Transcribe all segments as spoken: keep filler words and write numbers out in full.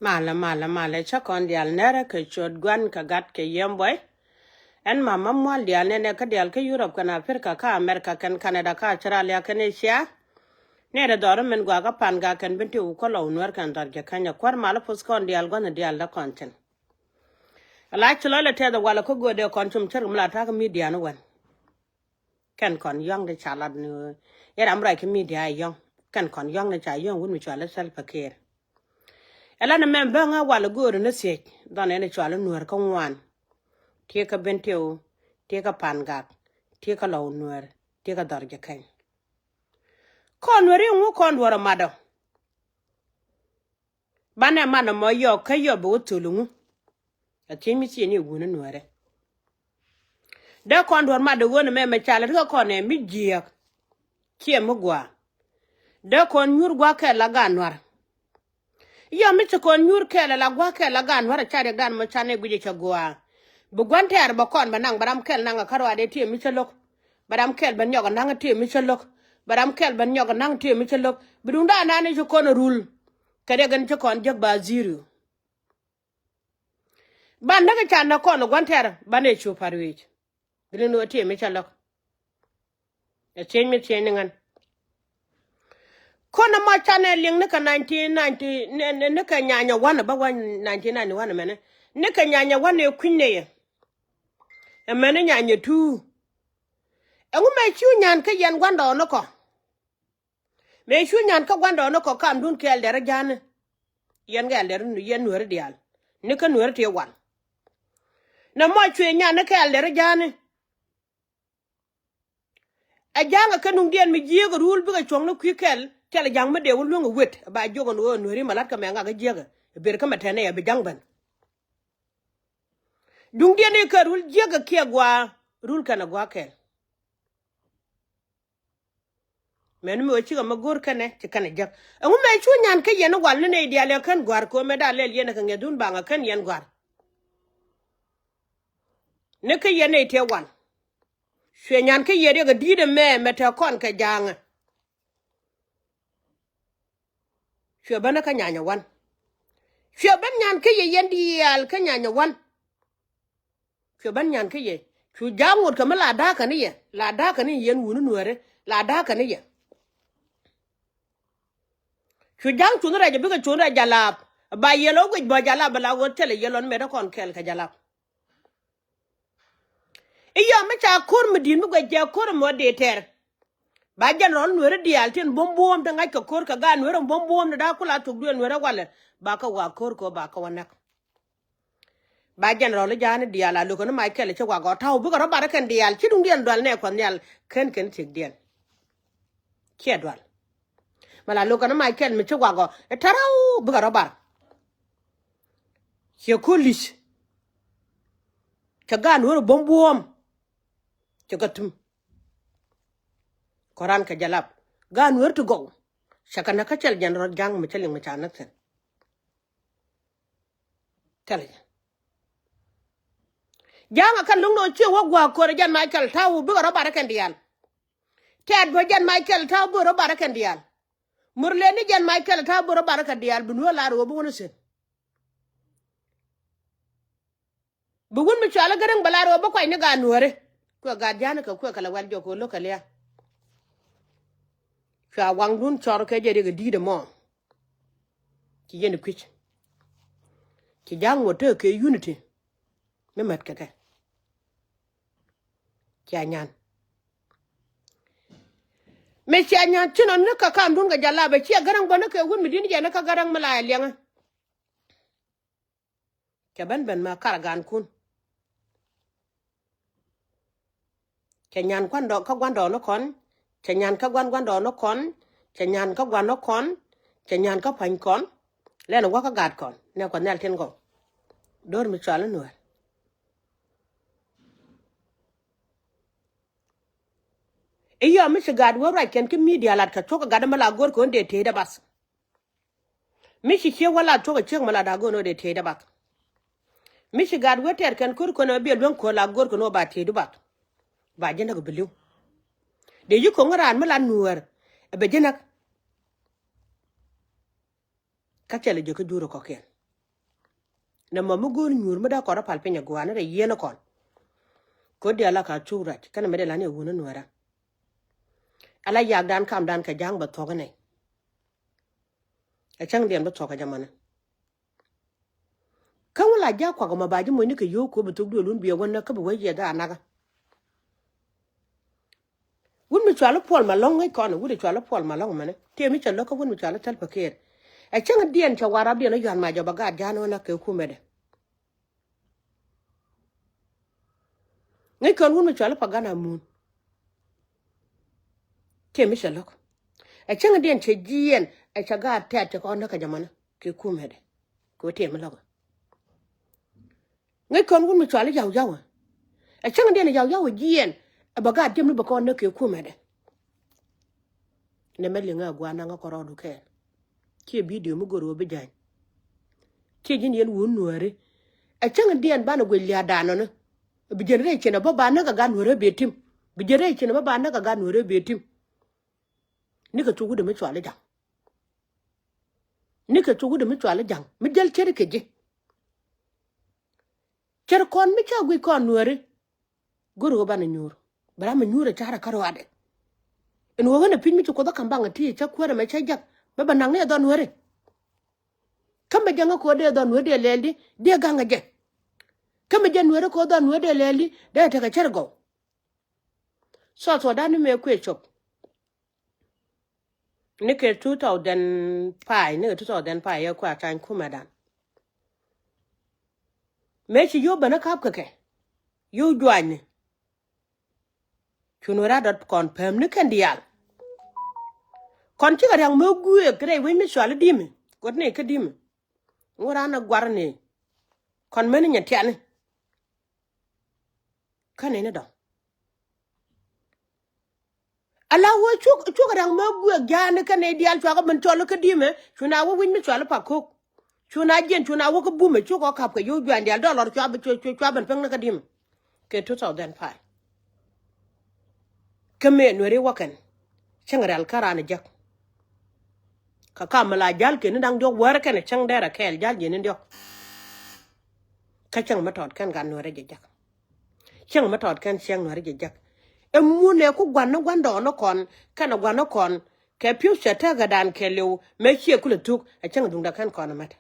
Malɛ, malɛ, malɛ, cä kɔn diaal nɛrɛ kɛ ciöt Gua̱n kɛ Gat kɛ Yiëë Buɔy. Ɛn mama mual diaal nɛnɛ kä diaal kä Europe kɛn Africa kä America kɛn Canada kä Australia kɛn Asia. Nɛrɛ dhɔr min gɔaa kä Pangak kɛn Bentiu kä Lɔw Nuäär kɛn dhɔr Jɛ Kɛny. Kuäär malä puth kɔn diaal gua̱n diaal dee kɔn thi̱n. Ala ci lɔc lɛ tɛth walɛ kä göödɛ kɔn cum cär mi la ta̱a̱ kä media ni wän. Kɛn kɔn yɔ̱ŋ di ca lat ni ɣöö i̱ ram ruac kä media i̱ yɔ̱ŋ. Kɛn kɔn yɔ̱ŋ di ca yɔ̱ŋ wut mi cɔal i̱ Salva Kiir. Ɛ la ni mɛm bäŋä wal i̱ gööri ni thiec dhɔn ɛn i̱ cɔal i̱ Nuäär kä ŋuan. Tiee kä Bentiu, tiee kä Pangak, tiee kä Lɔw Nuäär, tiee kä dhɔr Jɛ Kɛny. Kɔn Nuäär i̱ ŋu kɔn duɔ̱ɔ̱r ɛ mat ɔ. Banɛ man ɛmɔ yɔɔk kä yɔɔk bɛ wä thöl ɛŋu. A thiec mi thiecni ɛ wuni Nuäärɛ. Dee kɔn duɔ̱ɔ̱r mat dee ɣöö nɛmɛ mɛ ca lät kä kɔn ɛ mi jiääk. Ciɛ mi gua̱a̱. Dee kɔn nyuur gua̱a̱ kɛl la gaat Nuäär. Yɔɔk mi ci kɔn nyuur kɛl la gua̱a̱ kɛl la gaat Nuäär a ca riɛkdan mɔ canɛ guic ɛ cɛ gua̱a̱. Bi gua̱n tɛɛr bɛ kɔn bɛ naŋ bɛ ram kɛl naŋ ɛ kä ruaadɛ tiee mi cä lo̱k. Bɛ ram kɛl bɛ nyɔk ɛ naŋ tiee mi cä lo̱k. Bɛ ram kɛl bɛ nyɔk ɛ naŋ tiee mi cä lo̱k. Bi duŋdan nani ci kɔn ɛ rul. Kɛ riɛk ɛn ci kɔn jek ba zero. Ban näk i̱ ca näk kɔn ɛ gua̱n tɛ̈r banɛ cu pa̱r wi̱i̱c. Bi ni nuɔ̱ɔ̱r tiee mi cä lo̱k. Ɛ thiec mi thiec ni ŋän. Kɔn ɛmɔ canɛ liŋ ni kɛ nineteen ninety ni, ni, ni kɛ nyanyɛ wan ɛ bä wä nineteen ninety wan ɛmɛni. Ni kɛ nyanyɛ wan ɛ kui̱ny ni yɛ. Ɛmɛni nyanyɛ two. Ɛŋu mɛ cu nyan kä yɛn gua̱ndɔɔŋnikɔ. Mëë cu nyan kä gua̱ndɔɔŋnikɔ kamdun kɛ ɛldɛr ja̱a̱ni. Yɛn kɛ ɛldɛr yɛn Nuääri diaal. Ni kä Nuääri tëë wal. Nɛ mɔ cuëë nyan ni kɛ ɛldɛr ja̱a̱ni. Ɛ ja̱a̱ŋ ɛ kɛ nuŋdiɛn mi jiääk ɛ rul bikɛ cuɔ̱ŋni kui̱ kɛl. Thilɛ ja̱a̱ŋ mi dee wä luäŋ ɛ wet ɛ ba jiök ɛn ɣöö Nuääri mɛ la̱t kɛ mɛ ŋak ɛ jiääk ɛ ber kä mɛ tɛn ɛ bi ja̱ŋ ben. Duŋdiɛn i̱ kɛ rul jiääk ɛ kiɛ gua̱a̱ rul kɛn ɛ gua̱a̱ kɛl. Mɛn mi wä cikɛ mi go̱r kɛnɛ ci kɛnɛ jek. Ɛŋu mɛ cu nyan kä yɛn wal ni nɛy diaal ɛ kän gua̱r kɛ ɣöö mɛ da̱a̱ lɛl yɛn ɛ kɛ ŋi̱eth wun baŋ ɛ kän yɛn gua̱r. Ni kä yɛn nɛy tëë wal. Cuɛ nyan kä yɛn riɛk ɛ di̱i̱t ɛmɛ mɛ te kɔn kɛ ja̱a̱ŋɛ. Cuɛ bänä kä nyanyɛ wan. Cuɛ bän nyan kä yɛ yɛn diaal kä nyanyɛ wan. Cuɛ bän nyan kä yɛ. Cu ja̱a̱ŋ ŋot kɛ mi la da̱a̱kä ni yɛ. La da̱a̱kä ni yɛn wuni Nuääri. La da̱a̱kä ni yɛ. Cu ja̱a̱ŋ cuŋ rɛc bikɛ cuŋ rɛc Jalap. Ba yɛl ɔ guic bä Jalap bɛ la ɣöö thilɛ yɛl ɔn mɛt ɛ kɔn kɛl kɛ Jalap. I̱ yɔm mi ca ko̱r mi di̱i̱t mi guɛc jɛ ko̱r mi wä dee tɛr. Ba jɛn rɔl Nuääri diaal tin buɔ̱m buɔ̱ɔ̱m ti ŋa̱c kɛ ko̱r kɛ gaat Nuääri buɔ̱m buɔ̱ɔ̱m ni da̱a̱ kula thok duëël Nuääri walɛ. Ba kɛ wa ko̱r kɛ ba kɛ wa näk. Ba jɛn rɔl i̱ ja̱a̱ni diaal a lo̱kɛ ni mac kɛl i̱ ci wa gɔɔ ta̱w bikɛ rɔ bar ikɛn diaal ci duŋdiɛn dual nɛ kuɔth nhial kän kɛn thiekdiɛn. Ciɛ dual. Mɛ la lo̱kɛ ni mac kɛl mi ci wa gɔɔ ɛ ta̱rɛw bikɛ rɔ bar. Ciɛ ko̱lic. Cɛ gaat Nuääri buɔ̱m buɔ̱ɔ̱m. Cɛ kɛ thum. Kɔran kɛ Jalap. Gaat Nuääri ti gɔw. Cɛ kɛ näk kä cɛl jɛn rɔl ja̱a̱ŋ mi cä liŋ mi ca näk thi̱n. Thilɛ jɛ. Ja̱a̱ŋ ɛ kɛn luŋ ni ɣöö ciɛ wä gua̱a̱k ko̱r ɛ jɛn mac kɛl ta̱a̱ wä bikɛ rɔ bar ikɛn diaal. Tɛ̈t bä jɛn mac kɛl ta̱a̱ wä bikɛ rɔ bar ikɛn diaal. Mur lëë ni jɛn mac kɛl ta̱a̱ wä bikɛ rɔ bar ikɛn diaal bi nuäär lar ɣöö bi wä ni thi̱n. Bi wun mi cɔal i̱ Gäräŋ bɛ lar ɣöö bä kuany ni gaat Nuääri. Kuɛ gaat ja̱a̱ni kɛ kuɛ kɛ lɛ wɛl jɔk kɛ lo̱k kɛ lia̱a̱. Cua waŋdun cɔr kɛ jɛ riɛk ɛ di̱i̱t ɛmɔ. Ci yɛn i̱ kui̱c. Ci ja̱a̱ŋ ŋuɔ̱t tekɛ kɛ unity. Mi mät kɛ kɛ. Cia nyan. Mi cia nyan ci nɔ ni kɛ kamdun kɛ Jalap ɛ ciɛ Gäräŋ bä ni kɛ wun mi di̱t ni jɛ ni kä Gäräŋ mi la ɛ liɛŋä. Cɛ ben ben mɛ kar gankun. Cɛ nyan kuan dɔɔk kä guan dɔɔk ni kɔn. Cɛ nyan kä guan guan dɔɔk ni kɔn. Cɛ nyan kä guan ni kɔn. Cɛ nyan kä pa̱ny kɔn. Lɛn wä kä gat kɔn nɛ kuan nhial tin gɔw. Do̱r mi cual ni nuɛl. I̱ yɔm mi ci gat wä ruac kɛn kä media lat kɛ cuɔk gat mi la go̱r kɛ wä dee tëëdä bath. Mi ci ciek wä la thuɔ̱k ɛ ciek mi la da̱a̱ go̱o̱r ni wä dee tieyda bath. Mi ci gat wee tɛɛr kɛn ko̱r kɔn ɛ biɛ luäŋ ko̱r la go̱o̱r kɔn wä ba tieydu bath. Ba ji̱ näk bi li̱w. Dee yi ko̱ŋ raan mi la nuäär ɛ bɛ ji̱ näk. Kä cɛ lɛ jiök kä jur ɛ kɔ̱kiɛn. Nɛ mɔ mi go̱o̱r nyuur mi dee kɔn rɔ pal piny a gua̱a̱ni rɛ yieen kɔn. Ko̱ diaal la ka cuk rac kɛnɛ mi dee la ni a wun a nuɛɛrä. Ala yakdan kamdan kɛ ja̱a̱ŋ bɛ thuɔ̱k inɛ. Ɛ cäŋ diɛn bi thuɔ̱k ɛ jɛ mɔni. Kä wun la ja̱a̱k kuak ɛmɔ ba ji̱ moc ni kɛ yio̱o̱k ko̱ bi thuk duël wun bi ɛ wän näk kä bi wee yiɛth a nakä. Wun mi cuali Puɔl Malɔŋ ŋäc kɔn wut cuali Puɔl Malɔŋ mɛni tëë mi cɛ lo̱k kä wun mi cuali Thɛl Pakeer. Ɛ cäŋ diɛn cɛ warapdiɛn ɛ yuan mac ɔ bɛ gaat ja̱a̱n wä näk kɛ kumɛdɛ. Ŋäc kɔn wun mi cuali Pagana Mun. Tëë mi cɛ lo̱k ɛ cäŋ diɛn cɛ jiɛn ɛ cɛ gaat tɛt cɛ kɔn näk kɛ jɛ mɔni kɛ kumɛdɛ. Kɛ wä tëë mi lo̱k. Ŋäc kɔn wun mi cuali Yaw Yaw ɛ cäŋ diɛn Yaw Yaw jiɛn ɛ bɛ gaat jiɛm ni bɛ kɔn näk kɛ kumɛdɛ. Nɛ mɛ liŋ ɛ gua̱a̱r naŋ kä kɔrɔɔdu kɛɛl. Ciɛ bidio mi go̱r ɣöö bi ja̱ny. Ciɛ ji̱n yɛn wun nuääri. Ɛ cäŋ diɛn banɛ guic lia̱a̱ daanɔni. Bi generation ɛ bä ba näk ɛ gat nuääri ɛ bee tim. Bi generation ɛ bä ba näk ɛ gat nuääri ɛ bee tim. Nikɛ thuk wut mi cuali ja̱ŋ. Nikɛ thuk wut mi cuali ja̱ŋ mi jäl ceri kɛ ji̱. Ceri kɔn mi ca guic kɔn nuääri. Go̱ri ɣöö banɛ nyuur bɛ ram mi nyuur ɛ carɛ kä ruaadɛ. Ɛn ɣöö ɣän ɛ pi̱ny mi ci Kuoth ɛ ka̱m baŋ ɛ ti cä kuäärɛ mɛ cä jak bɛ bɛ naŋ ni ɛ dhɔn nuääri. Kä mɛ jäŋä ko̱ dee dhɔn nuääri dee lɛɛl di dee gaŋ ɛ jɛ. Kä mɛ jɛ nuääri ko̱ dhɔn nuääri dee lɛɛl di dee tekɛ cär gɔw. South Sudan ni mëë kuëë cop. Nikɛ two thousand five, nikɛ two thousand five yɛ kuɛ a tany kumɛdan. Mëë ci yio̱w bänä ka̱p kɛ kɛ yio̱w juanyni. Cu nuɔ̱ɔ̱r a dɔ̱t kɔn pɛm ni kɛn diaal. Kɔn cikɛ ria̱ŋ mi guëëk rɛy wec mi cuali di̱mi kuɔt ni kä di̱mi. Ŋuɔ̱t an a guar ni kɔn meni nyɛ tiani. Kä nɛni dɔ̱ŋ. Ala wee cuk cuk riaŋ mɛ guek ja̱a̱ni kɛ nɛy diaal cuakɛ ben cɔl kä di̱mɛ. Cu na wee wi̱c mi cual i̱ Pakok. Cu na jiɛn cu na wee kä bumɛ cuk ɔ kap kɛ yio̱w jua̱a̱n diaal dɔlɔr cua ben pek ni kä di̱mɛ. Kɛ two thousand five. Kä mëë nueri wä kɛn cäŋ rial kä raan jäk. Kä kam mi la ja̱l kɛn ni da̱ŋ diɔ̱k wäärä kɛn cäŋ dɛrɛ kɛɛl ja̱l jiɛn ni diɔ̱k. Kä cäŋ mi tɔɔt kɛn gat nueri jɛ jäk. Cäŋ mi tɔɔt kɛn cäŋ nueri jɛ jäk. Ɛ mun ɛ ku gua̱n ni gua̱n dɔɔn ni kɔn kɛn gua̱n ni kɔn kɛ pi̱w cɛ tɛk ɛ dan kɛ liw mëë ciɛ kulɛ thuk ɛ cäŋ duŋdɛ kɛn kɔn mɛt.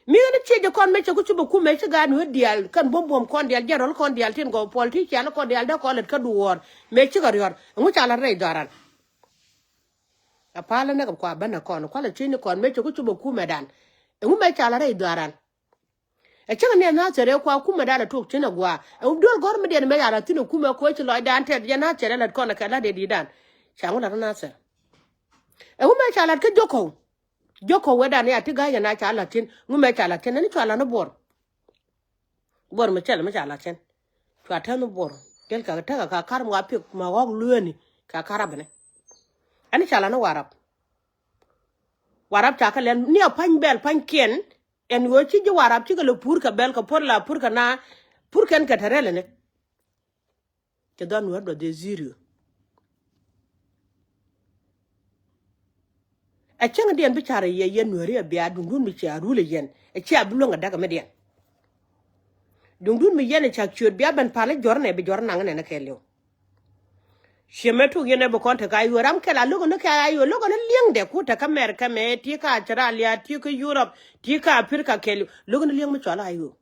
Mi ɣän ciec jɛ kɔn mëë cɛ ku cup ɛ kumɛ ci gaat nuer diaal kɛn buɔ̱m buɔ̱m kɔn diaal jɛn rɔl kɔn diaal tin gɔw puɔl ti cial kɔn diaal dee kɔn lät kä duɔɔr mëë cikɛ riɔr ɛŋu ca lat rɛy dhɔran. A pal nɛ kɛ kua bänä kɔn kualɛ cuc ni kɔn mëë cɛ ku cup ɛ kumɛ dan ɛŋu mëë ca lat rɛy dhɔran. Ɛ cäŋ ni ɛ nathɛr ɛ kua kumɛ dan ɛ tuɔk cin ɛ gua̱a̱ ɛ duel gɔ̱r mi diɛn mëë ca lat thi̱n ɛ kumɛ koc ci lɔcdan tɛt jɛ nathɛr ɛ lät kɔn ɛ kɛ lat ɛ di̱dan. Ca ŋu lat nathɛr ɛŋu mëë ca lat kä jokɔw. Jokɔw wetdan ya ti ga̱a̱c ɛn a ca la̱t thi̱n ŋu mɛ ca la̱t thi̱n ɛn cua la̱t ni buɔr. Buɔr mi cɛl mi ca la̱t thi̱n cua tɛn ni buɔr. Jɛl kɛ tekɛ ka kar mi wa piɛk ma ɣɔk lueeni kɛ kar abini. Ɛn ca la̱t ni warap. Warap ca kɛ lɛl ni a pa̱ny bɛl pa̱nykiɛn. Ɛn ɣöö ci ji̱ warap cikɛ lɛ pur kɛ bɛl kɛ puɔr la pur kɛ na pur kɛn kɛ te rɛl ɛni. Cɛ dhɔn nuäär duɔth dhɛ zero. Ɛ cäŋ diɛn bi carɛ yɛ yɛn nuääri ɛ bia duŋdun mi cia rul ɛ yɛn ɛ cia bi luäŋ ɛ däk ɛ mi diɛn. Duŋdun mi yɛn ɛ ca ciöt bia ben pal ɛ jɔr nɛ bi jɔr naŋ nɛn ɛ kɛɛliw. Ciɛ mɛ tuk yɛn ɛ bi kɔn te ka yo̱o̱ ram kɛl a lo̱k ɛ ni kɛ a yo̱o̱ lo̱k ɛ ni liɛŋdɛ ku te kä Mɛrkɛ mɛ ti kä Australia ti kä Europe ti kä Africa kɛɛliw lo̱k ɛ ni liɛŋ mi cɔal a yo̱o̱.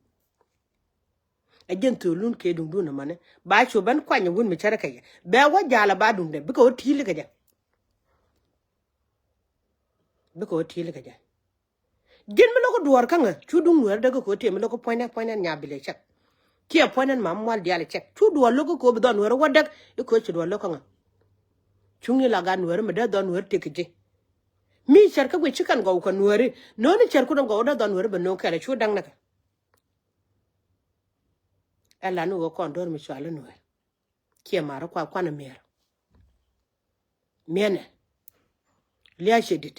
Ɛ jɛn thöl lun kɛ duŋdun ɛmɔni ba cu ben kuany ɛ wun mi cärä kɛ yɛ bɛ wä ja̱a̱l ɛ ba duŋdɛ bikɛ wä ti̱i̱l kɛ jɛ. Bikɛ wä ti̱i̱l kɛ jɛ. Ji̱n mi lo̱k duɔ̱ɔ̱r kä ŋä cu duŋ nuɛɛr däk kɛ ko̱ tiɛ mi lo̱k puɔ̱nynɛ puɔ̱nynɛ nya bilɛ cɛk. Kiɛ puɔ̱nynɛ ma mual diaal cɛk cu duɔ̱ɔ̱r lo̱k kɛ ko̱ bi dhɔn nuɛɛr wä däk. I̱ ko̱ ci duɔ̱ɔ̱r lo̱k kä ŋä. Cuŋni la gat nuɛɛr mi dee dhɔn nuɛɛr tëk kɛ ji̱. Mi cär kä guic ci kɛn gɔw kɛ nuɛɛri no̱o̱ni cär kun gɔw dee dhɔn nuɛɛr bɛ no̱o̱ŋ kɛɛl cu da̱ŋ näkɛ. Ɛ lan ni ɣöö kɔn do̱r mi cual i̱ nuɛɛr. Ciɛ ma̱r i̱ kua kuan i̱ miɛɛr. Miɛnɛ lia̱a̱ ciɛ di̱t.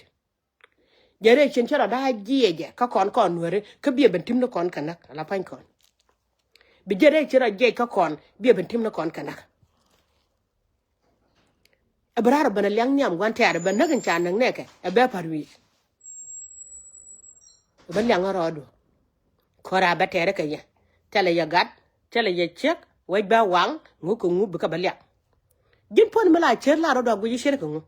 Jɛ rɛy cin cä rɔ da̱a̱ jiɛcɛ kä kɔn kɔn nuɛɛri kä biɛ ben tim ni kɔn kɛ näk ala pa̱ny kɔn. Bi jɛ rɛy cin rɔ jiɛc kä kɔn biɛ ben tim ni kɔn kɛ näk. Ɛ bɛ raar ɛ ben ɛ liaŋ nhiam gua̱n tɛ̈r ɛ ben näk in ca näk nɛɛkɛ ɛ bɛ pa̱r wi̱i̱. Bä liaŋ rɔɔdu. Kora bä tɛɛrɛ kɛ yɛ. Thilɛ yɛ gat, thilɛ yɛ ciek, wec bä waŋ, ŋu kɛ ŋu bikɛ bä liak. Ji̱n puɔ̱n mi la cier la rɔɔdu a guic cier kɛ ŋu.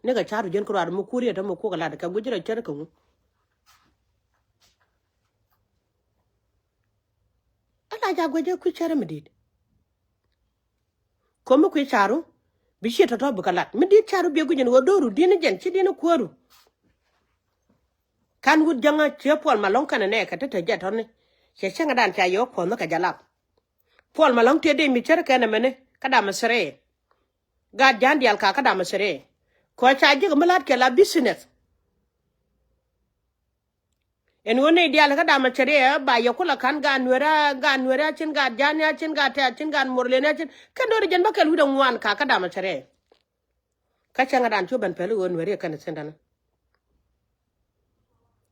Ni kɛ ca̱ru ji̱n kɛ rɔɔdu mi kur yɛ tɔ mi kuɔk lat kɛ guic rɔ cier kɛ ŋu. Ala ca guic jɛ kui̱ cɛrɛ mi di̱i̱t. Komi kui̱ ca̱ru bi ciɛ tɔ̱tɔ̱ bikɛ lat mi di̱i̱t ca̱ru biɛ gui̱c jɛn ɣöö do̱ru di̱n jɛn ci di̱n kuääru. Kan wut jäŋä ciɛ Puɔl Malɔ̱ŋ kɛnɛ nɛ kɛ te te jɛ tɔ̱ni. Cɛ cäŋɛ dan ca yɛ wä kuɔ̱nh kɛ jɛ lap. Puɔl Malɔ̱ŋ tëë dee mi cär kɛnɛ mɛni kä dam sere. Gaat ja̱a̱n diaal ka kä dam sere. Kɔ ca ji̱k mi la̱t kɛ la business. Ɛn ɣöö nɛy diaal kä dam a cɛ riɛk ba yɛ kulɛ ka̱n gaat nueerä, gaat nueerä a cin, gaat ja̱a̱n a cin, gaat tɛ̈ a cin, gaat morleni a cin. Kɛn do̱ri jɛn bä kɛl wi̱cdɛ ŋuan ka kä dam a cɛ riɛk. Kä cäŋɛ dan cu ben pɛl i̱ ɣöö nueeri ɛ kɛn thi̱n däni.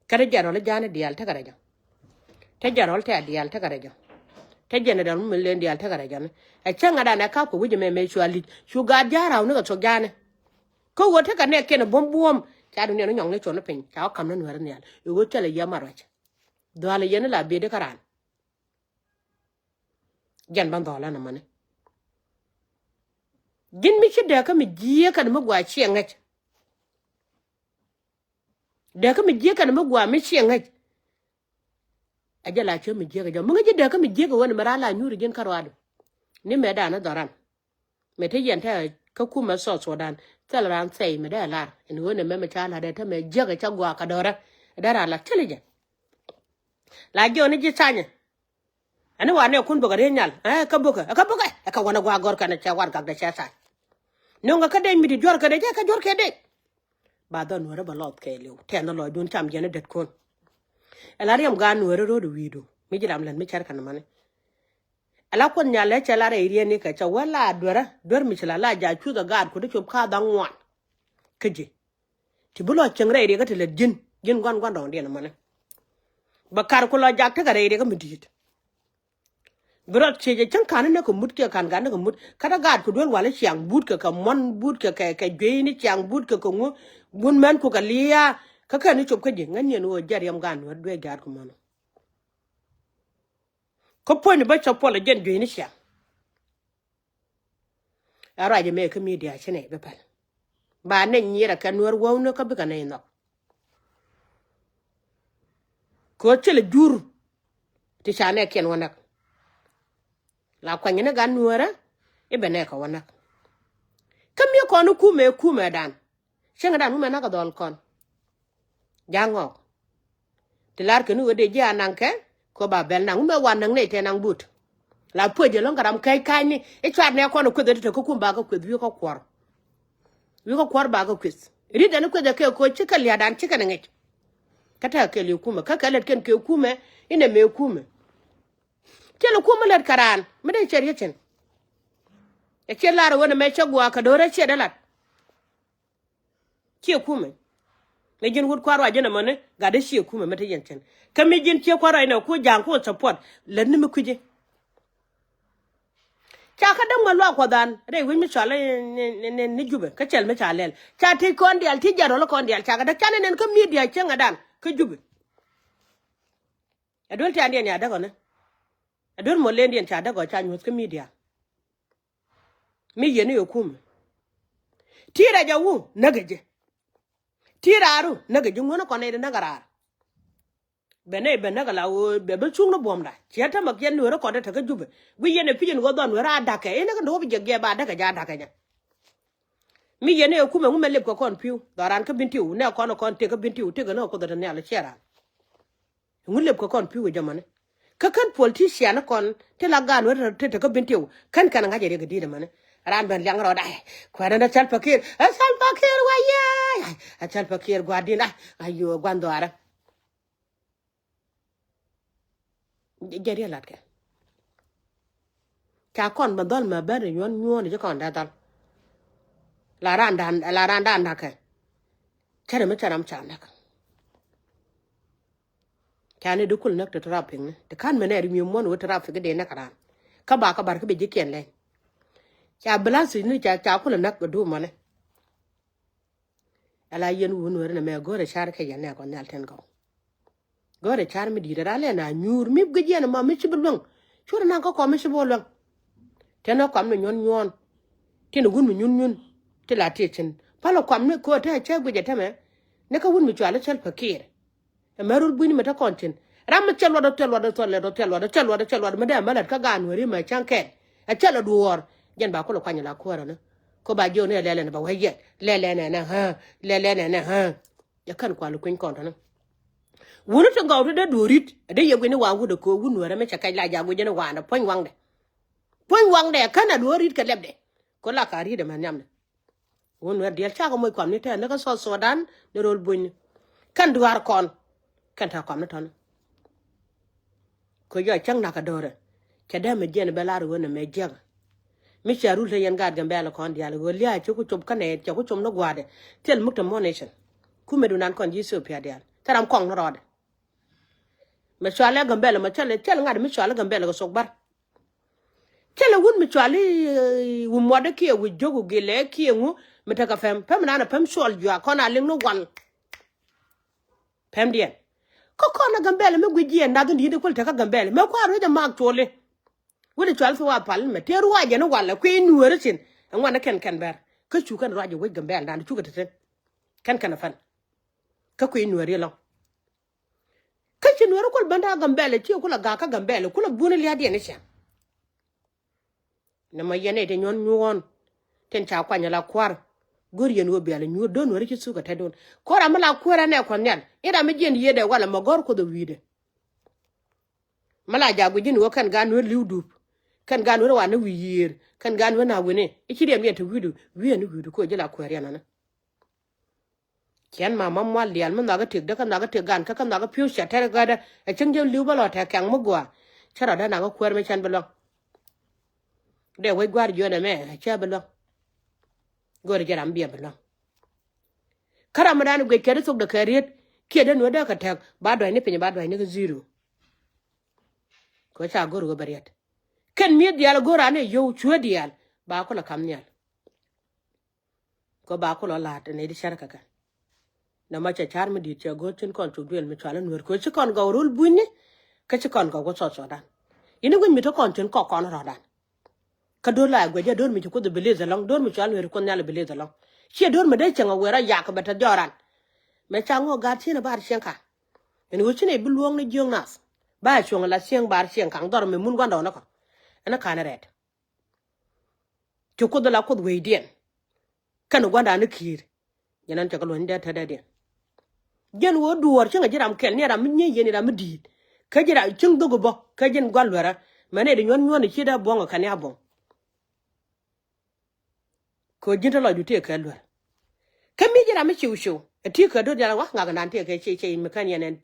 Kä te jɛn rɔl i̱ ja̱a̱n i̱ diaal tekɛ rɛc ɔ. Te jɛn rɔl tɛ̈ a diaal tekɛ rɛc ɔ. Te jɛn i̱ dɔl mi len diaal tekɛ rɛc ɔ ni. Ɛ cäŋɛ dan ɛ kap kɛ wi̱c ɛmɛ mëë cua li̱c cu gaat ja̱a̱n raw ni kɛ thok ja̱a̱n i̱. Kä ɣöö tekɛ nɛɛkiɛn ɛ buɔ̱m buɔ̱ɔ̱m ca dunia ni nyɔŋni cuɔ̱n ni piny ca wä ka̱m ni nueeri nhial i̱ ɣöö thilɛ yiëë mat ruac. Dhua̱a̱lɛ yɛn ni la biëëdi kä raan. Jɛn bä dhɔl ɛn ɛmɔni. Ji̱n mi ci dääkä mi jiääk kɛn mi gɔaa ciɛ ŋäc. Dääkä mi jiääk kɛn mi gɔaa mi ciɛ ŋäc. Ɛ jɛ la ciö mi jiääk ɛ jɔk mi ŋäc ji̱ dääkä mi jiääk ɛ ɣöö ni mi raan la nyuuri ji̱n kä ruaadu. Ni mɛ da̱a̱n ɛ dhɔran. Mɛ te yɛn te kä kumɛ South Sudan. Thil raan thɛy mi dee lar ɛn ɣöö ni mɛ mi ca la̱t ɛ te mɛ jiäk ɛ cä gɔaa kɛ do̱rä. Dee raan la thil jɛ. La jiɔni ji̱ thanyɛ. Ɛn ni wanɛ kun bäkɛ riey nyal ɛ kä bäkɛ ɛ kä bäkɛ ɛ kä wanɛ gua̱a̱ gɔ̱r kɛn ɛ cɛ warɛgak dee cɛ thac. No̱ŋɛ kä dee mi ti juɔ̱r kɛ dee jɛ kä juɔ̱r kɛ dee. Ba dhɔn nuäärä bä lɔth kɛɛliw tɛn dhɔn lɔcdun cam yɛn ɛ dät kun. Ɛ la riɛm gaat nuäärä ro̱o̱du wi̱i̱du mi ji̱ ram lät mi cär kɛn mani. Ala kuoth nyal lɛ cɛ la rɛy riɛn ni kɛ cɛ wä la duerä duer mi ci la la ja̱ cuth ɛ gaat kut i̱ cop ka dhaŋ ŋuan. Kä ji̱ ti bi lɔ cieŋ rɛy riɛkä ti lät ji̱n ji̱n gua̱n gua̱n dɔ̱ŋdiɛn mɔnɛ. Bɛ kar ku lɔ jak tekɛ rɛy riɛkä mi di̱i̱t. Bi rɔt ciec ɛ cäŋ ka̱n ni näk kɛ mut kiɛ ka̱n gat näk kɛ mut kä dee gaat ku duel wal i̱ ciaŋ but kɛ kɛ muɔ̱n but kɛ kɛ kɛ juey ni ciaŋ but kɛ kɛ ŋu. Wun mɛn ku kɛ lia̱a̱ kä kɛn ni cop kä ji̱ ŋäc niɛn ɣöö jɛt riɛm gaat nuäär duee gaat ku mɔnɔ. Kä puɔ̱nyni bä cä puɔl ɛ jɛn jueyni ciaŋ. Ɛ ruac ɛmɛ kä midia ci nɛy bi pɛl. Ba nɛy nyier ɛ kɛ nuäär wäwni kä bikɛ nɛy nhɔk. Kɛ ɣöö thilɛ jur ti ca nɛɛkiɛn wä näk. La kuany ni gat nuäärä i̱ bɛ nɛɛkɛ wä näk. Kä mi kɔn i̱ kumɛ kumɛ dan. Cieŋɛ dan wumɛ nak kɛ dhɔl kɔn. Ja̱ ŋɔk. Ti lar kɛ ni ɣöö dee ji̱ a naŋ kɛ kɛ ba bɛl naŋ wumɛ wa naŋ nɛy tɛ naŋ but. La puec jɛ lɔ̱ŋ kɛ ram kɛc ka̱cni i̱ cuat nɛ kɔn ɛ kueth ɛ ti te kä kum ba kä kueth wi̱i̱ kä kuɔr. Wi̱i̱ kä kuɔr ba kä kueth. Ri̱t ɛn i̱ kueth ɛ kɛ koc ci kɛ lia̱a̱dan ci kɛn ɛ ŋic. Kä tekɛ kɛl i̱ kumɛ kä kɛ lät kɛn kɛ kumɛ inɛ mëë kumɛ. Thilɛ kumɛ lät kɛ raan mi dee cɛ riet cin. Ɛ ciɛ lar ɛ wen ɛmɛ cä gua̱a̱ kɛ do̱rä ciɛ dee lat. Ciɛ kumɛ. Ni ji̱n wut kua̱r wa ji̱n ɛmɔni gat dee ciɛ kumɛ mi te yɛn cin. Kä mi ji̱n ciɛ kua̱r wa inɛ ku ja̱a̱ŋ ku support lät ni mi kui̱ci. Ca kä däŋ mɛ luaak kuɔthan rɛy wi̱c mi cɔal ni, ni, ni, ni Jubɛ kä cɛl mi ca lɛl ca tëc kɔn diaal tëc jɛ rɔl kɔn diaal ca kɛ däk ca ni nɛn kä midia cieŋ ɛ dan kä Jubɛ. Ɛ duel tiandiɛn ya däk ɔ ni. Ɛ duel mɔ lendiɛn ca däk ɔ ca nyuɔ̱th kä midia. Mi yɛn i̱ ɛ kumɛ. Ti rɛc ɛ wu näk ɛ jɛ. Ti raar wu näk ɛ jɛ ŋuäni kɔn nɛy ti näk ɛ raar. Bɛ nɛy bɛ näk ɛ la ɣöö bɛ bi cuŋ ni buɔ̱mda ciɛ tämɛ kiɛn nueeri kɔn te te kä Jubɛ. Guiy yɛn ɛ pi̱c ɛn ɣöö dhɔn nueeri a da̱kɛ in näk ni wä bi jɛ giɛ ba da̱kɛ jɛ a da̱kɛ nyɛ. Mi yɛn ɛ kumɛ ŋu mɛ lep kɛ kɔn pi̱w dhɔran kä Bentiu nɛ kɔn ɛ kɔn tëk kä Bentiu tëk ɛ ni ɛ Kuoth ɛ te nhial ɛ ciɛ ran. Ŋu lep kɛ kɔn pi̱w ɛ jɛ mɔni. Kä kän politician kɔn ti la gan wä te te kä Bentiu kän kɛn ŋa̱c ɛ riɛk ɛ di̱t ɛmɔni. Ran ben liaŋ rɔɔd ay kuɛɛrä ni Salva Kiir ɛ Salva Kiir wä yee ay ɛ Salva Kiir gua̱a̱r di̱n ay ayo gua̱n dhɔaarä. Jɛ riɛk latkɛ ca kɔn bä dhɔl mɛ ben ri nyuɔn nyuɔn ci kɔn dee dhɔl. La ran dan la ran dan nakɛ. Cä ri mi cä ram ca näk. Ca ni di kul näk ti traffic ni ti kan mi nɛ ri mi muɔn wi traffic di näk ran. Kä ba kä bar kä bi ji̱ kiɛn lɛny. Ca bilathi ni ca ca kul näk bi du mɔni. Ala yɛn wun weri ni mɛ go̱rɛ car kɛ yɛn nɛ kɔn nhial tin gɔw. Go̱o̱rɛ car mi di̱i̱t ɛ ral ɛn a nyuur mi guic yɛn ɛmɔ mi ci bi luäŋ. Cuɔ̱rɛ naŋ kä kɔm mi ci bi luäŋ. Tɛn ɛ kɔm ni nyuɔ̱n nyuɔ̱ɔ̱n. Tin ɛ wun mi nyun nyun. Ti la ti cin pal ɛ kɔm ni köö te cɛ guic ɛ tämɛ. Ni kä wun mi cual i̱ cäl pekir. Ɛmɛ rul buini mɛ te kɔn cin. Ram mi cɛ luɔt ɔ cɛ luɔt ɔ cɛ luɔt ɔ cɛ luɔt ɔ cɛ luɔt ɔ cɛ luɔt ɔ mɛ dee mɛ lät kä gaan weri mɛ cäŋ kɛn. Ɛ cɛ lɛ duɔɔr. Jɛn ba kulɛ kuany la kuäärä ni. Ko ba jiök ni ɛ lɛlɛn ɛ ba wee yɛt lɛlɛn ɛ nɛ ɣä lɛlɛn ɛ nɛ ɣä. Jɛ kän kual kuny kɔn tɔni. Wuni ti gɔw ti dee duɔ̱ɔ̱r rit ɛ dee yɛ guic ni waŋ wut ɛ köö wun weri mɛ cɛ kɛc la jaak guic jɛ ni waŋdɛ puɔ̱ny waŋdɛ. Puɔ̱ny waŋdɛ ɛ kän ɛ duɔ̱ɔ̱r rit kɛ lɛpdɛ. Ko la ka rit ɛ mɛ nhiamdɛ. Wun nuɛr diɛl cakɔ moc kɔam ni tɛɛr ni kä South Sudan ni rol bunyni. Kɛn duaar kɔn kɛn ta̱a̱ kɔam ni tɔ̱ni. Kɛ jɔc cäŋ nakä do̱rɛ cɛ dee mi jiɛn bɛ lar ɣöö nɛ mɛ jiäkä. Mi cia rul te yɛn gaat Gambɛla kɔn diaal ɣöö lia̱a̱ cɛ ku cop kä nɛɛt cɛ ku cop ni gua̱a̱dɛ. Thil muk te mɔ nation. Kumɛ dunan kɔn ji̱ Ethiopia diaal thil ram kɔŋ ni rɔɔdɛ. Mɛ cualɛ Gambɛla mɛ cɛl cɛl ŋa̱t mi cualɛ Gambɛla kɛ thok bär. Cä lɛ wut mi cuali, eh, wu muɔdä kiɛ wu jiök wu gilɛ kiɛ ŋu mi tekɛ pɛm pɛm nanɛ pɛm cuɔl juak kɔn a liŋ ni wal. Pɛm diɛn kä kɔn a Gambɛla mi guic jiɛn nath in di̱i̱t in kuäl tekä Gambɛla mɛ kua̱r ruec a mak cuɔli. Wut i cual thi wa pal mɛ tëë ruac jɛ ni wal ɛ kui̱ nueeri cin. Ɛ ŋuan ni kɛn kɛn bɛr kä cu kɛn ruac jɛ wec Gambɛla dan cukɛ te ten. Kɛn kɛn a pɛn kä kui̱ nueeri ɛlɔŋ. Kä ci nueeri kul ben da̱a̱ Gambɛla ci kul a ga̱a̱ kä Gambɛla kul a buɔ̱ni lia̱a̱diɛn i̱ cɛn. Nɛ mɔ yɛn nɛy ti nyuɔ̱n nyuɔ̱ɔ̱n tin ca kuany ala kua̱r. Go̱r yɛn ɣöö bial nyuur do̱n weri ci thuk a tɛtdun. Ko̱r a mi la kueer anɛ kuɔth nhial in ram mi jiɛn yiëëdɛ walɛ mɔ gɔ̱r kuoth a wi̱i̱dɛ. Mi la jaak guic ji̱n ɣöö kɛn gaat nueer li̱w dup kɛn gaat nueer wanɛ wi̱i̱ yiëër kɛn gaat nueer na wi̱ni i̱ ci riɛm yɛn te wi̱i̱du wi̱i̱ ɛn wi̱i̱du ko̱ ji̱ la kueer yɛn anɛ. Ciɛn mama mual diaal mi nhɔakä tëkdä kä nhɔakä tëk gan kä kä nhɔakä pi̱w cɛ tɛr gädä. Ɛ cäŋ jɛ li̱w bä lɔ tɛk kɛŋ mi gua̱a̱. Cä rɔ dee nakä kuäär mi cɛn bi luäŋ. Dee wec gua̱a̱r jiɔn ɛmɛ ɛ cä bi luäŋ. Go̱o̱rɛ jɛ ram biɛ bi luäŋ. Kä ram mi dan guic kɛ di thok dee kɛ riet kiɛ dee nuɛ dee kɛ tɛk ba dua̱cni piny ba dua̱cni kä zero. Kɛ ca go̱o̱r ɣöö bɛ riɛt kɛn mi̱eth diaal go̱o̱r anɛ yio̱w cueet diaal ba kulɛ ka̱m nhial. Kɛ ba kulɔ la̱a̱t nɛy di cär kɛ kɛ. Nɛ ma cɛ ca̱r mi di̱i̱t cɛ go̱o̱r cin kɔn cuk duël mi cual i̱ nueer kɛ ci kɔn gɔw rul bunyni. Kä ci kɔn gɔw kä South Sudan. Ini guic mi te kɔn cin kɔk kɔn rɔ̱dan. Kä do̱r la guic jɛ do̱r mi ci kuoth ibilith ɛlɔ̱ŋ do̱r mi cual nueer kuoth nhial ibilith ɛlɔ̱ŋ. Ciɛ do̱r mi dee cieŋ a wer a yak bɛ te jɔran. Mɛ ca ŋo̱o̱k gaat cin a bar cieŋ ka. Ɛn ɣöö cin a ibi luɔ̱ɔ̱ŋ ni jiöŋ nath ba a cuɔ̱ŋ a la cieŋ bar cieŋ kaŋ dhɔr mi mun gua̱ndɔɔŋ ni kɔ. Ɛn a ka̱n rɛɛt. Ci kuoth ala kuoth wecdiɛn. Kɛn gua̱ndan ni ki̱i̱r. Jɛn ɛn cɛ kɛ luɔ̱ny dee te dee diɛn. Jɛn ɣöö duɔɔr cieŋ a ji̱ ram kɛl ni ram mi nyieec yɛn ram mi di̱i̱t. Kä ji̱ ram cieŋ dhok bä kä ji̱n gua̱n luɛrä. Mɛn ɛ di nyuɔ̱n nyuɔ̱n ci dee buɔ̱ŋ kɛn ya buɔ̱ŋ. Kɛ ɣöö ji̱n te lɔcdu tëë kɛ luɛr. Kä mi ji̱ ram mi ciw ciw ɛ ti kɛ do̱r dial wa ŋak nan tëë kɛ ci ci mi kɛn yɛn ɛn.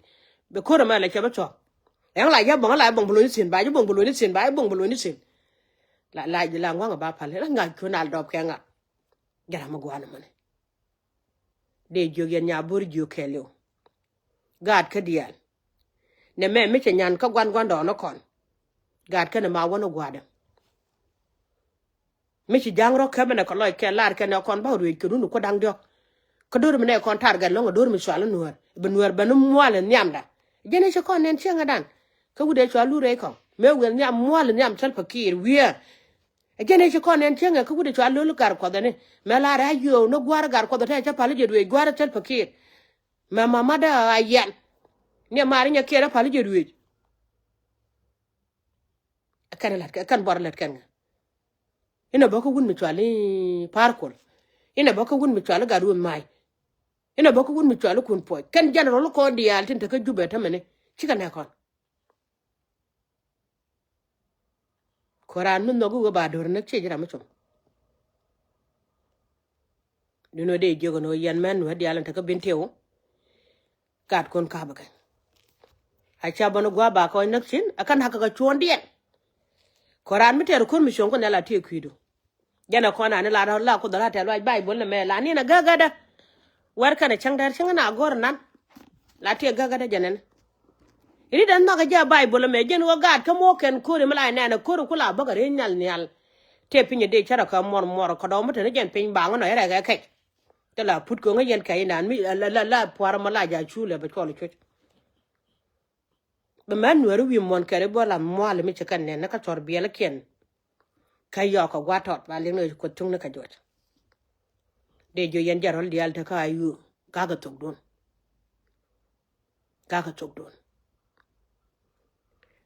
Bɛ ko̱r ɛmɛ lɛ cɛ bä cuɔ̱k. Ɛn la yɛ buɔ̱ŋ la yɛ buɔ̱ŋ bi luɔ̱ny thi̱n ba yɛ buɔ̱ŋ bi luɔ̱ny thi̱n ba yɛ buɔ̱ŋ bi luɔ̱ny thi̱n. La la la ŋuaŋ ba pal la ŋa̱c kuën al dɔp kɛ ŋa̱c. Jɛ ram mi gua̱a̱n ɛmɔni. Dee jiök yɛn nya bo̱r jiök kɛɛliw. Gaat kä diaal. Nɛ mɛ mi cɛ nyan kä guan guandɔɔn ni kɔn. Gaat kɛn ma wän ni gua̱a̱dɛ. Mi ci ja̱ŋ rɔ̱ kɛmɛ nɛ kɛ lɔc kɛ lar kɛn ɛ kɔn ba ruëëc kɛ run kuɔ da̱ŋ diɔ̱k. Kä do̱r mi nɛ kɔn tar gɛt lɔ̱ŋ ɛ do̱r mi cual i̱ nuäär bi nuäär ben i̱ mual i̱ nhiamda. Jɛn i̱ ci kɔn nɛn cieŋ ɛ dan. Kä wut ɛ cual lur rɛy kɔn mëë wël nhiam mual i̱ nhiam cäl pɛ kiir wiee. Ɛ jɛn ɛ ci kɔn nɛn cieŋ ɛ kä wut ɛ cual lo̱l gar kuɔth ɛni mɛ lar ɛ a yio̱o̱ ni gua̱a̱r gar kuɔth ɛ tɛ cä pal i̱ jɛ ruëëc gua̱a̱r ɛ cäl pɛ kiir. Mɛ mama dee a yɛn. Ni maar inyɛ kiɛɛr a pal i̱ jɛ ruëëc. Kɛn lät kɛn buɔr lät kɛn ŋa. Inɛ bä kä wun mi cual i̱ Parkol. Inɛ bä kä wun mi cual i̱ Gatwuth Mac. Inɛ bä kä wun mi cual i̱ Kun Puɔc kɛn general kɔn diaal tin te kä Jubɛ tämɛni. Cikɛ nɛ kɔn. Kɔ raan mi nhɔk i̱ wee ba do̱r näk ciec ram mi com. Duno dee jiök ɛn ɣöö yɛn mɛn nuɛ diaal ɛn te kä Bentiu. Gat kun ka̱p kɛ a ca bän gua̱a̱ ba kɔc näk cin a kä na̱k kɛ kɛ cuɔ̱ɔ̱ŋdiɛn. Kɔ raan mi tɛɛr ko̱r mi cuɔ̱ɔ̱ŋ kun nhial a tiee kui̱du. Jɛn ɛ kɔn ani la la kuoth la tɛɛr luac Baibol ni mɛ la ni na gägädä. Wɛr kɛn ɛ cäŋ dɛr cäŋ na go̱r nan. La tiee gägädä jɛn ɛn. Ri dɛn nhɔk ɛ jɛ Baibol ɛmɛ jɛn ɣöö gaat kä muɔ̱ɔ̱k kɛn ko̱ri mi la ɛ nɛn ɛ ko̱ri ku la bäkɛ rëë nhial nhial. Tëë piny ɛ dee cärɛ kä muɔr muɔr kɛ dɔw mi te ni jɛn piny baŋ nɔ ɛ rɛk ɛ kɛc. Te la put köŋä yɛn kɛ inan mi la la la puar ma la ja cu lɛ bɛ cuɔl cuc. Bi mɛn nuɛri wi̱i̱ muɔ̱n kɛri bä la mua̱a̱li mi ci kɛn nɛn ni kä cɔr biɛlikiɛn. Kä yɔɔk kɛ gua̱a̱t tɔt ba liŋ ni Kuoth cuŋni kɛ juɔc. Dee jiö yɛn jɛ rɔl diaal te kä a yuö. Ga̱a̱kɛ thokdun. Ga̱a̱kɛ thokdun.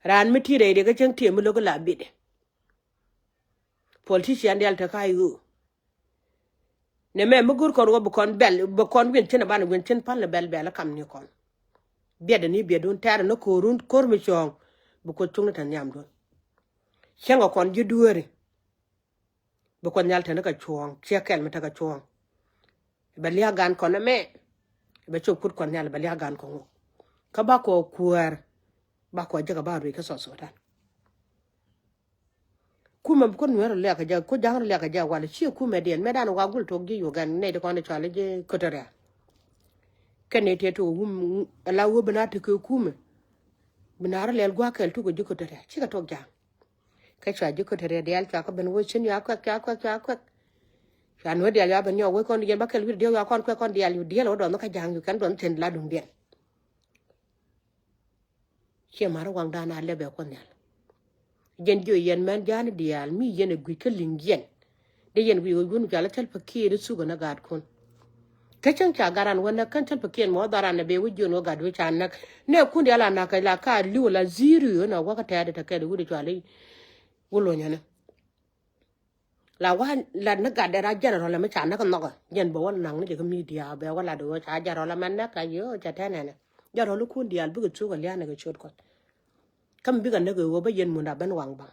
Raan mi ti̱i̱ rɛy riɛk kä cäŋ ti̱i̱ mi lo̱k la bi̱dɛ. Politician diaal te kä a yuö. Nɛ mɛ mi go̱r kɔn wä bi kɔn bɛl bi kɔn wi̱n cin a ban wi̱n cin pal ni bɛl bɛl kam ni kɔn. Biɛt ni biɛt dun tɛr ni ko̱r run ko̱r mi cuɔ̱ɔ̱ŋ. Bi Kuoth cuŋni te nhiam dun. Cäŋ kɛ kɔn ji̱ dueeri. Bi Kuoth Nhial te ni kɛ cuɔ̱ɔ̱ŋ ciɛ kɛl mi te kɛ cuɔ̱ɔ̱ŋ. Bɛ liak gan kɔn ɛmɛ. Bɛ cop kut Kuɔth Nhial bɛ liak gan kɔn ŋuk. Kä ba kɔ kuäär. Ba kɔ jek a ba ruec kä South Sudan. Kumɛ bi Kuoth Nuɛɛr rɔ liak kɛ jɛ, Kuoth Ja̱a̱ŋ rɔ liak kɛ jɛ walɛ ciɛ kumɛ diɛn mɛ dan wa gul tok ji̱ Uganda nɛy ti kɔn i̱ cɔal i̱ ji̱ Equatoria. Kɛn ni tëë ti wum ala wä bi na ti kɛ kumɛ. Bi na rɔ lɛl gua̱a̱k kɛl tuk kɛ ji̱ Equatoria cikɛ tok Ja̱a̱ŋ. Kɛ cua ji̱ Equatoria diaal cua kɛ ben wä cin cua kuɛk cua kuɛk cua kuɛk. Cua Nuɛɛr diaal cua ben nyɔk wä kɔn diɛn ba kɛl wi̱r diɛn cua kɔn kuɛk kɔn diaal yu diɛl wä dɔn kä Ja̱a̱ŋ yu kɛn dɔn thi̱n la duŋdiɛn. Ciɛ ma̱r waŋdan a lɛpɛ Kuɔth Nhial. Jɛn jiö yɛn mɛn ja̱a̱n diaal mi yɛn ɛ gui̱c kä li̱ŋ yɛn. Dee yɛn guic ɣöö yun cɔal i̱ Salva Kiir i̱ thukɛ ni gaatkun. Kä cäŋ ca gat ran wä näk kän Salva Kiir mɛ wä dhɔran ɛ bee wä jiön wä gat wä ca näk. Nɛ kun diaal a na̱k kɛ la ka li̱w la ziri ɣän a wä kä tɛɛt ɛ tɛ kɛl i̱ wut i̱ cɔal i̱ wä lonyäni. La wa la ni gat dɛ ra general mi ca näk nhɔkɛ jɛn bɛ wä naŋ ni jɛ kä media bɛ wä lat ɣöö ca general mɛ näk ka yio̱o̱ ca tɛn ɛnɛ. General kun diaal bikɛ thuk a lia̱a̱n kɛ ciöt Kuɔth. Kä mi bikɛ näk ɣöö bä yɛn mun a ben waŋ baŋ.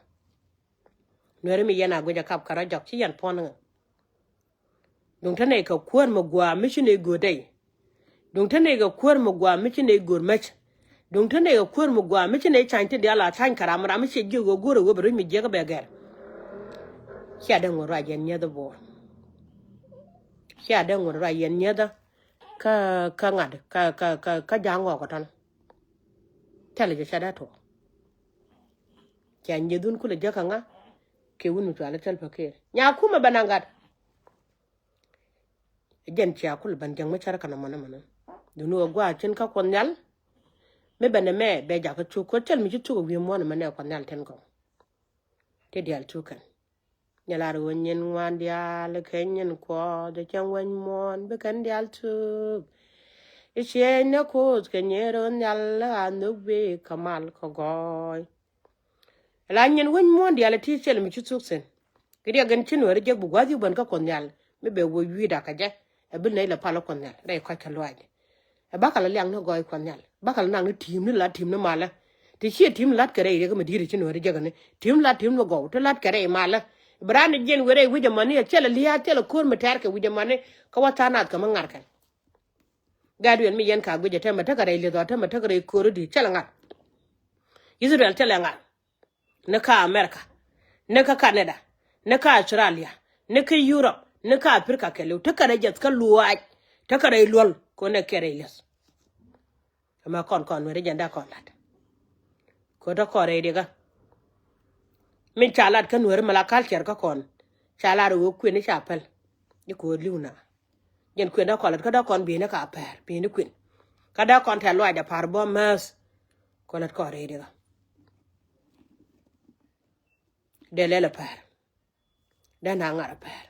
Nuɛri mi yɛn a guic a kap kɛ rɔ jɔk ci yɛn puɔ̱n ŋä. Duŋ te nɛy kɛ kuäär mi gua̱a̱ mi ci nɛy gööt dɛy. Duŋ te nɛy kɛ kuäär mi gua̱a̱ mi ci nɛy gööt mäc. Duŋ te nɛy kɛ kuäär mi gua̱a̱ mi ci nɛy ca̱ny ti diaal a ca̱ny kɛ ram ram mi ciɛ jiök ɣöö go̱o̱rɛ ɣöö bɛ ruec mi jiäk bɛ gɛr. Cia dee ŋot ruac yɛn nyiäthä buɔɔr. Cia dee ŋot ruac yɛn nyiäthä. Kä kä ŋa̱t kä kä kä kä ja̱a̱ŋ ɣɔɔk kä tɔ̱nä. Thilɛ jɛ ca dee tuɔɔk. Cia nyieth wun kulɛ jäkä ŋa kɛ wun mi cual i̱ Salva Kiir nya kumɛ bɛ naŋ gat. Jɛn cia kul ben jäŋ mi cär kɛn ɛmɔni mɔni. Duni ɣä gua̱a̱ cin kä Kuɔth Nhial. Mi ben ɛmɛ bɛ jakä cuk ko̱ cäl mi ci thuk ɛ wi̱i̱ muɔ̱n ɛmɛ nɛ Kuɔth Nhial tin kɔŋ. Ti diaal cuk kɛn. Nyɛ lar ɣöö nyin ŋuan diaal kɛ nyin Kuɔth ɛ cäŋ weny muɔ̱n bi kɛn diaal thuk. I̱ ciëëc ni Kuoth kɛ nyin ro̱o̱n nhial a nhök wi̱i̱ kä mal kä gɔɔy. La nyin wec muɔ̱ɔ̱n diaal ɛ ti cɛl mi ci thuk thi̱n. Kɛ riɛk in ci Nuɛɛri jek bi gua̱a̱th yuk ben kä Kuɔth Nhial mi bɛ wä wi̱i̱da kä jɛ. Ɛ bi nɛy lɛ pal ɛ Kuɔth Nhial rɛy kɔc kɛ luaacdɛ. Ɛ bakɛ lɛ liak ni gɔɔy Kuɔth Nhial bakɛ lɛ nak ni ti̱i̱m ni la ti̱i̱m ni malä. Ti ciɛ ti̱i̱m lat kɛ rɛy riɛk mi di̱i̱t ci Nuɛɛri jek ni ti̱i̱m lat ti̱i̱m ni gɔw ti lat kɛ rɛy malä. Bi raan ni jiɛn wee rɛy wi̱c ɛmani ɛ cɛl ɛ lia̱a̱ cɛl ɛ ko̱r mi tɛɛr kɛ wi̱c ɛmani. Kä wä tha̱a̱ŋ nath kɛ mi ŋa̱r kɛn. Gat wiɛn mi yɛn ka guic ɛ tɛmɛ tekɛ rɛy lieth ɔ tɛmɛ tekɛ rɛy ko̱r di cɛl ɛ ŋa̱r. Israel cɛl ɛ ŋa̱r. Ni kä America, ni kä Canada, ni kä Australia, ni kä Europe, ni kä Africa kɛɛliw. Tekɛ rɛy jiɛth kä luaac, tekɛ rɛy luɔl kɛ ɣöö nɛ kɛ rɛy lieth. Ɛmɛ kɔn kɔn Nuɛɛri jɛn dee kɔn lat. Kɛ ɣöö te kɔn rɛy riɛkä. Min ca lat kä Nuɛɛri mi la culture kä kɔn ca lat ɣöö kuën i̱ ca päl. I̱ kɛ ɣöö li̱w na. Jɛn kuën dee kɔn lat kä dee kɔn bi̱i̱ni ka pɛr bi̱i̱ni kuën. Kä dee kɔn tɛ̈th luaacdɛ pa̱r bä määth. Kɔn lat kɔn rɛy riɛkä. Dee lɛl a pɛr. Dee na ŋa̱r a pɛr.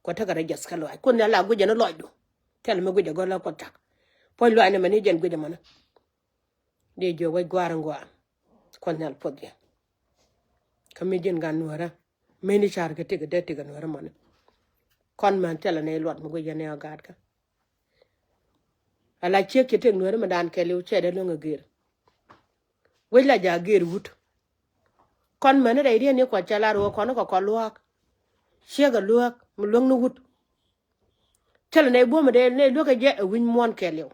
Kɔ tekɛ rɛ jiɛth kä luaac Kuoth Nhial la guic jɛ ni lɔcdu. Thil mi guic jɛ gɔl la Kuoth cak. Puɔ̱ny luaac ni mɛn i̱ jɛn guic jɛ mɔni. Dee jiök wec gua̱a̱r in gua̱a̱r. Kuoth Nhial puɔth jɛ. Kä mi ji̱n gat Nuäärä. Meni car kɛ tik dee tik a Nuäärä mɔni. Kɔn män thilɛ ni luɔt mi guic jɛ ni a gaatkä. Ala ciek ci tëk Nuäärä mi daan kɛɛliw cɛ dee luäŋ a gër. Wec la ja̱ gër wut. Kɔn män rɛy riet ni kuɔth cɛ la ruɔk kɔn kɛ kɔn luaak. Ciek a luäk mi luäŋ ni wut. Thilɛ nɛy buɔ̱m dee nɛy luäk kɛ jɛ ɛ wi̱ny muɔ̱ɔ̱n kɛɛliw.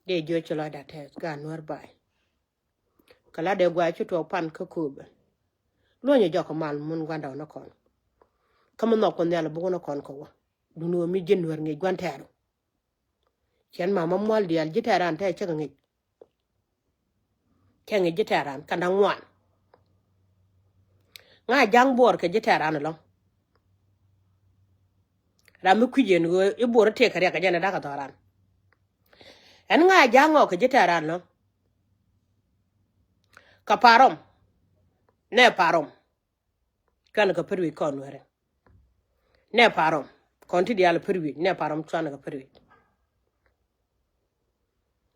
Dee jiö ci lɔcda tɛth gaat Nuäär ba̱a̱y. Kɛ la dee gua̱a̱ ci tuɔɔk pan kä kööbɛ. Luɔ̱nyɛ jɔk kɛ mal mun gua̱ndɔɔŋnikɔn. Kä mi nhɔk Kuoth Nhial buk ni kɔn kɛ wä. Duŋni ɣöö mi ji̱n Nuäär ŋi̱i̱c gua̱n tɛ̈ru. Ciɛn mama mual diaal ji̱ tɛ̈ran tɛ̈ cä kɛ ŋi̱i̱c. Cä ŋi̱i̱c ji̱ tɛ̈ran kɛn da̱ŋ ŋuan. Ŋa̱ ja̱ŋ buɔɔr kɛ ji̱ tɛ̈ran ɛlɔ̱ŋ. Ram mi kui̱c yɛn ɣöö i̱ buɔɔr i̱ tëëk kɛ riɛk kɛ jɛn ɛ da̱k kɛ dhɔran. Ɛn ŋa̱ ja̱ŋ ɔ kɛ ji̱ tɛ̈ran ɛlɔ̱ŋ. Kɛ pa̱a̱r rɔm. Nɛ pa̱a̱r rɔm. Cuanɛ kɛ pär wi̱c kɔn Nuääri. Nɛ pa̱a̱r rɔm. Kɔn ti diaal pär wi̱c, nɛ pa̱a̱r rɔm cuanɛ kɛ pär wi̱c.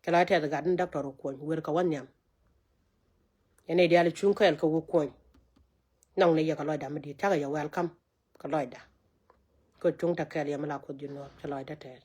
Kɛ la tɛth gat ni doctor wä kuɔny, wer kɛ wä nhiam. Yɛn i̱ diaal cuŋ kɛɛl kɛ wä kuɔny. Nɔŋ ni yɛ kɛ lɔcda mi di̱i̱t, cakɛ yɛ welcome kɛ lɔcda. Kɛ cuŋ tɛ kɛɛl yɛ mi la Kuoth ji̱ Nuäär, cɛ lɔcda tɛɛl.